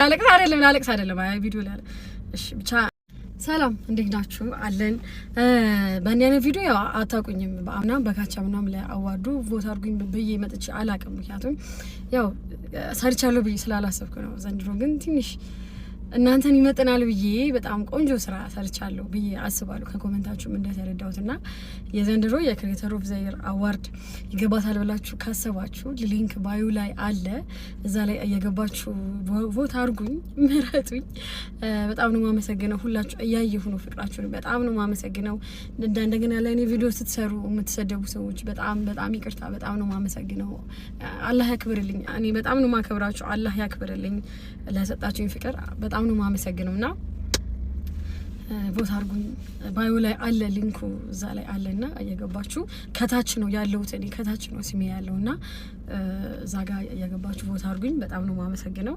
ላለቅስ አይደለም፣ ላለቅስ አይደለም። አይ ቪዲዮ ላይ እሺ። ብቻ ሰላም፣ እንዴት ናችሁ? አለን። በእንዲህ አይነት ቪዲዮ ያው አታውቁኝም። በአምናም በካቻ ምናም ለ award ኡ vote አድርጉኝ ብዬ መጥቼ አላውቅም። ምክንያቱም ያው ሰርቻለሁ ብዬ ስላላሰብኩ ነው። ዘንድሮ ግን ትንሽ እናንተን ይመጥናል ብዬ በጣም ቆንጆ ስራ ሰርቻለሁ ብዬ አስባለሁ። ከ comment ኣችሁም እንደተረዳሁት እና የዘንድሮ የ Creator of the Year award ይገባታል ብላችሁ ካሰባችሁ link bio ላይ አለ። እዛ ላይ እየገባችሁ vote አድርጉኝ፣ ምረጡኝ። በጣም ነው የማመሰግነው። ሁላችሁ እያየሁ ነው ፍቅራችሁን። በጣም ነው የማመሰግነው። እንደገና ለእኔ ቪዲዮ ስትሰሩ የምትሰደቡ ሰዎች በጣም በጣም ይቅርታ። በጣም ነው የማመሰግነው። አላህ ያክብርልኝ። እኔ በጣም ነው የማከብራችሁ። አላህ ያክብርልኝ ለሰጣችሁኝ ፍቅር፣ በጣም ነው የማመሰግነው። እና vote አድርጉኝ። Bio ላይ አለ link ኡ፣ እዛ ላይ አለ እና እየገባችሁ፣ ከታች ነው ያለሁት እኔ፣ ከታች ነው ስሜ ያለው እና እዛ ጋር እየገባችሁ vote አድርጉኝ። በጣም ነው የማመሰግነው።